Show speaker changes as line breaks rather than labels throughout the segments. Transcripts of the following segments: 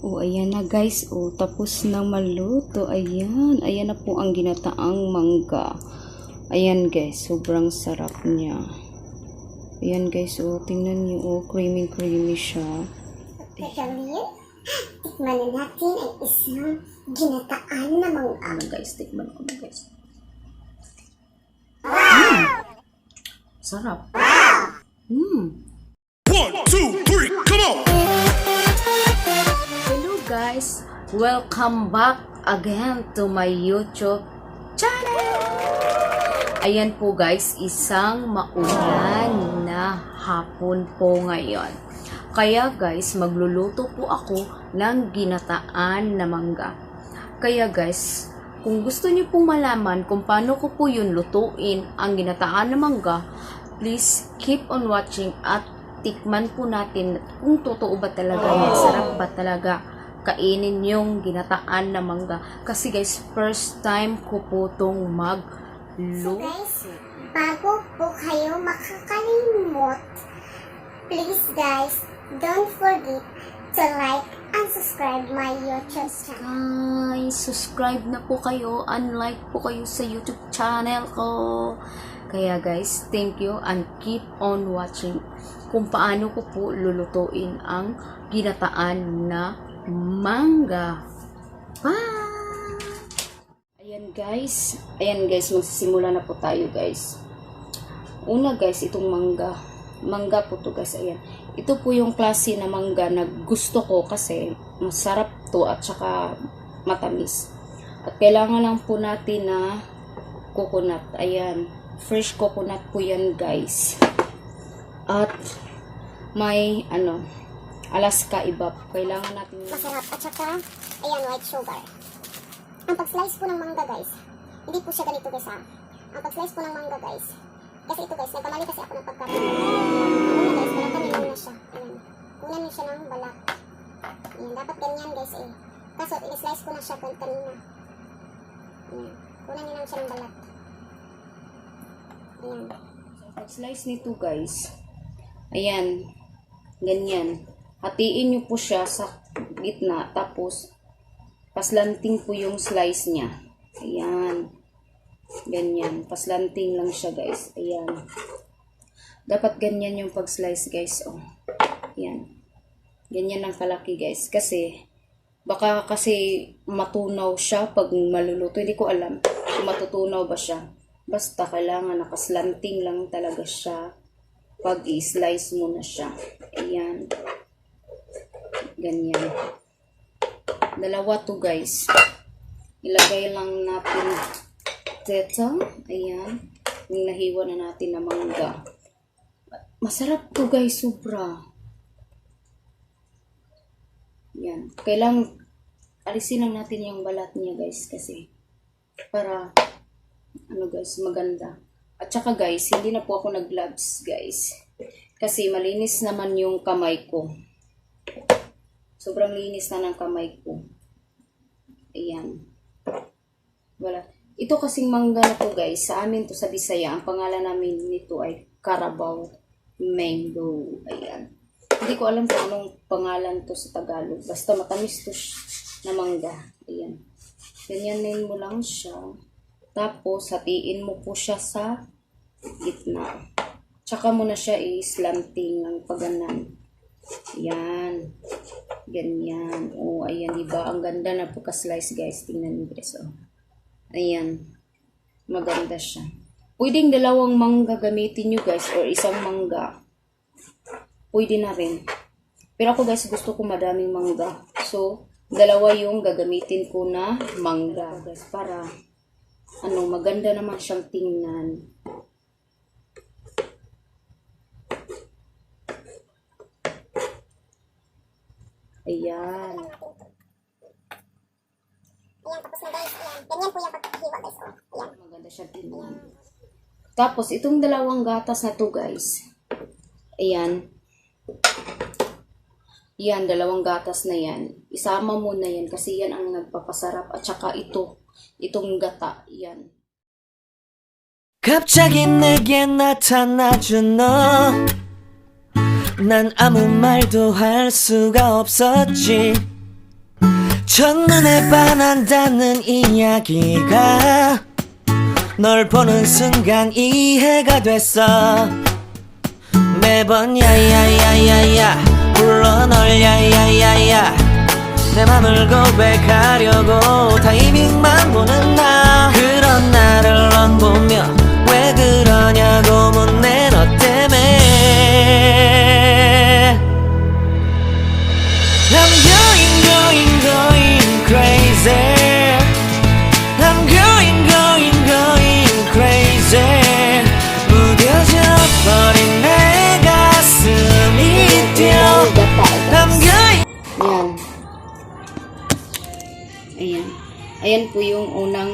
Oh, ayan na guys. Oh, tapos na maluto. Ayan. Ayan na po ang ginataang mangga. Ayan guys. Sobrang sarap niya. Ayan guys. Oh, tingnan niyo. Oh, creamy siya.
Pagkawin, tikman na natin ang isang ginataan na mangga.
Ano guys, tikman ko na guys. Sarap.
1, 2, 3, come on!
Hello guys, welcome back again to my YouTube channel. Ayan po guys, isang maulan na hapon po ngayon. Kaya guys, magluluto po ako ng ginataan na mangga. Kaya guys, kung gusto niyo pong malaman kung paano ko po yun lutuin ang ginataan na mangga, please keep on watching at tikman po natin kung totoo ba talaga yan, sarap ba talaga kainin yung ginataan na mangga. Kasi guys, first time ko po itong magluto.
Guys, bago po kayo makakalimot, please guys, don't forget to like and subscribe my YouTube channel.
Guys, subscribe na po kayo, unlike po kayo sa YouTube channel ko. Kaya guys, thank you and keep on watching kung paano ko po lulutuin ang ginataan na mangga. Bye! Ayan guys, magsisimula na po tayo guys. Una guys, itong mangga po to guys, ayan. Ito po yung klase na mangga na gusto ko kasi masarap to at saka matamis. At kailangan lang po natin na coconut, ayan. Fresh coconut po yan guys. At may Alaska ibab. Kailangan natin
Masarap at saka, ayan, white sugar. Ang pag-slice po ng mangga guys, hindi po siya ganito guys ha. Ang pag-slice po ng mangga guys, kasi ito guys, nagkamali kasi ako ng pagkaroon. Una guys, balatan niyo muna siya. Ayan. Kunan niyo siya ng balat. Ayan, dapat ganyan guys eh. Kaso, in-slice ko na siya kanina. Ayan. Kunan niyo lang siya ng balat. Ayan.
pag-slice nito guys, ayan, ganyan. Hatiin nyo po siya sa gitna, tapos paslanting po yung slice niya. Ayan. Ganyan. Paslanting lang siya guys. Ayan. Dapat ganyan yung pag-slice guys. Oh. Ayan. Ganyan ang kalaki guys. Kasi, baka kasi matunaw siya pag maluluto. Hindi ko alam kung matutunaw ba siya. Basta kailangan nakaslanting lang talaga siya pag i-slice mo na siya. Ayan. Ganyan. Dalawa to guys. Ilagay lang natin dito. Ayan. Yung nahiwa na natin na mangga. Masarap to guys. Sobra. Ayan. Kailangan alisin lang natin yung balat niya guys. Kasi para guys, maganda. At saka guys, hindi na po ako nag-gloves guys. Kasi malinis naman yung kamay ko. Sobrang linis na ng kamay ko. Ayan. Wala. Ito kasing mangga na to guys, sa amin to sa Bisaya, ang pangalan namin nito ay Carabao Mango. Ayan. Hindi ko alam kung anong pangalan to sa Tagalog. Basta matamis to na mangga. Ayan. Ganyanin mo lang siya. Tapos, hatiin mo po siya sa gitna. Tsaka mo na siya i-slanting ng paganan. Ayan. Ganyan. Oh, ayan, diba? Ang ganda na po ka-slice, guys. Tingnan niyo, guys. Oh. Ayan. Maganda siya. Pwedeng dalawang mangga gamitin nyo, guys. Or isang mangga. Pwede na rin. Pero ako, guys, gusto ko madaming mangga. So, dalawa yung gagamitin ko na mangga, guys. Para maganda naman siyang tingnan. Ayan.
Ayan, tapos na guys. Ayan. Ganyan po yung paghiwa guys. Oh. Ayan.
Maganda siyang tingnan. Tapos, itong dalawang gatas na to guys. Ayan. Yan, dalawang gatas na yan. Isama mo na yan kasi yan ang nagpapasarap. At saka itong gata, yan.
갑자기 내게 나타나준 너 난 아무 말도 할 수가 없었지 첫눈에 반한다는 이야기가 널 보는 순간 이해가 됐어. 매번 야야야야야 불러 널 야야야야 내 맘을 고백하려고 타이밍만 보는 나. 그런 나를 넌 보며 왜 그러냐고 묻네 너 때문에. I'm going crazy. I'm going crazy. 무뎌져 버린 내 가슴이 뛰어. I'm going.
Yan. Ayan. Ayan po yung unang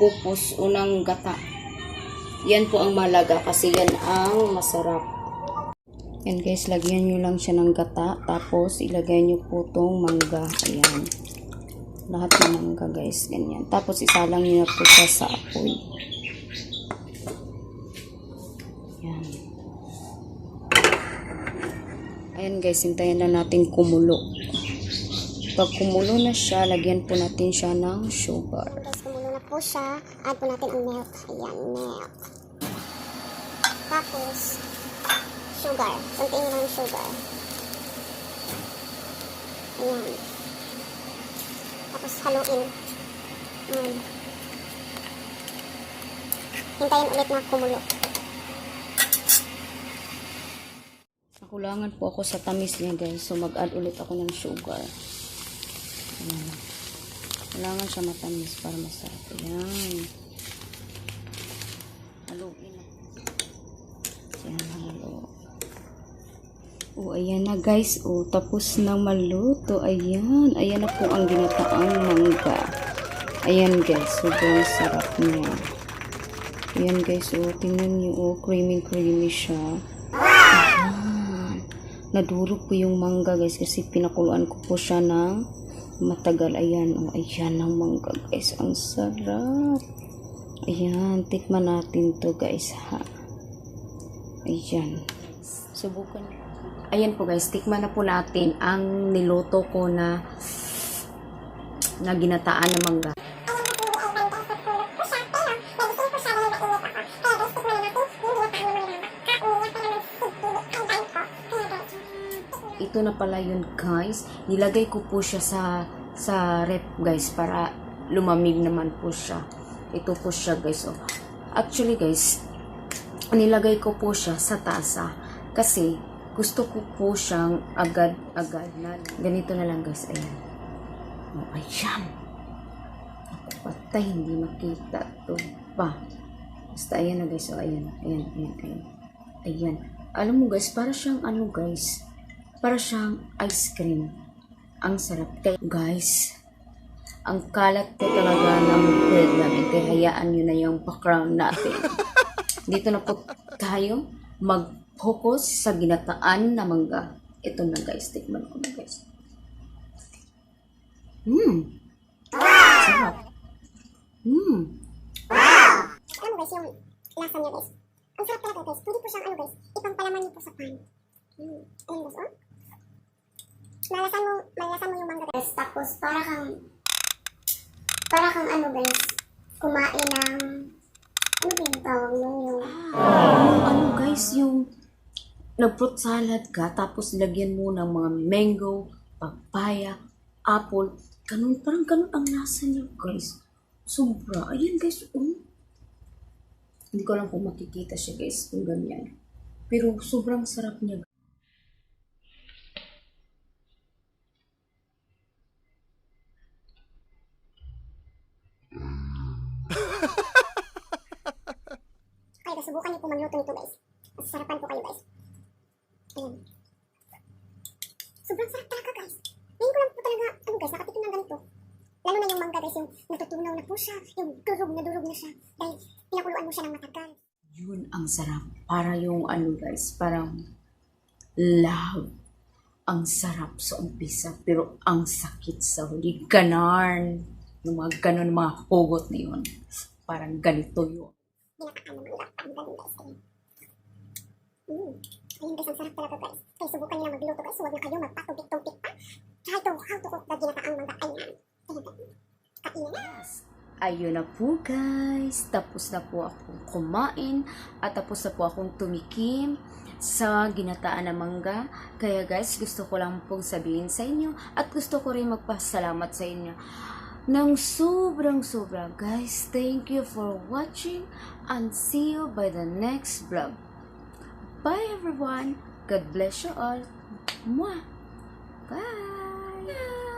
kupos, unang gata. Yan po ang malaga kasi yan ang masarap. Yan guys, lagyan nyo lang siya ng gata. Tapos ilagay nyo po tong mangga. Ayan. Lahat ng mangga guys. Ganyan. Tapos isalang nyo na po siya sa apoy. Yan. Ayan guys, hintayin lang natin kumulo. Pag kumulo na siya, lagyan po natin siya ng sugar.
Guys, kumulo na po siya. Add po natin ang milk. Ayan, milk. Tapos, sugar. Suntiin nyo lang yung sugar. Ayan. Tapos, haluin. Ayan. Hintayin ulit na kumulo.
Nakulangan po ako sa tamis niya guys. So mag-add ulit ako ng sugar. Ayan. Kailangan siya matamis para masarap. Ayan. Haluin na. Ayan, halo. Oh, ayan na guys. Oh, tapos na maluto. Ayan. Ayan na po ang ginataang mangga. Ayan guys. Sobrang sarap niya. Ayan guys. Oh, tingnan niyo. Oh, creamy siya. Ayan. Naduro po yung mangga guys kasi pinakuluan ko po siya ng matagal. Ayan. Oh, ayan ang mangga guys. Ang sarap. Ayan. Tikman natin to guys ha. Ayan. Subukan niyo. Ayan po guys. Tikman na po natin ang niluto ko na ginataan na mangga. Ito na pala yun guys. Nilagay ko po siya sa rep guys para lumamig naman po siya. Ito po siya guys. Oh. Actually guys, nilagay ko po siya sa tasa kasi gusto ko po siyang agad-agad na. Ganito na lang guys. Ayan. Oh, ayan. Ako patay, hindi makita to pa. Basta ayan na guys. Oh, ayan. Ayan. Alam mo guys, para siyang ano guys, para siyang ice cream. Ang sarap. Kaya guys, ang kalat ko talaga ng bread namin. Kaya hayaan nyo na yung background natin. Dito na po tayo mag-focus sa ginataan na mangga. Ito na guys. Tikman ko na guys. Sarap.
Alam mo guys, yung lasa niya guys. Ang sarap talaga guys. Pwede po siyang ano guys, ipampalaman niyo po sa pan. Ayan guys, oh. Malasan mo yung mangga guys. Tapos para kang ano guys, kumain ng ano ba yung tawag nun yung
Ano guys, yung nag-fruit salad ka, tapos lagyan mo ng mga mango, papaya, apple. Parang ganun ang lasa niya guys. Sobra. Ayan guys, oh. Hindi ko lang kung makikita siya guys kung ganyan. Pero sobrang sarap niya.
kaya guys, subukan niyo po magluto nito guys. At sarapan po kayo guys. Ayan. Sobrang sarap talaga guys. Ngayon ko lang po talaga, ano guys, nakatikim ng ganito. Lalo na yung mangga guys, yung natutunaw na po siya, yung durog na siya. Dahil pinakuluan mo siya ng matagal.
Yun ang sarap. Para yung ano guys, parang love. Ang sarap sa umpisa, pero ang sakit sa huli. Ganon. Yung mga ganon, mga hugot na yun. Parang ganito yun.
Ginataan ng mangga. Ang galing guys. Ayun guys, ang sarap talaga guys. Kaya subukan nyo na magluto guys. Huwag na kayo magpatubig-tubig pa. Try to how to cook the ginataang mangga. Ayan.
ayun na po guys, tapos na po akong kumain at tapos na po akong tumikim sa ginataan na mangga. Kaya guys, gusto ko lang pong sabihin sa inyo at gusto ko rin magpasalamat sa inyo ng sobrang sobra. Guys, thank you for watching and see you by the next vlog. Bye everyone. God bless you all. Mwah. Bye.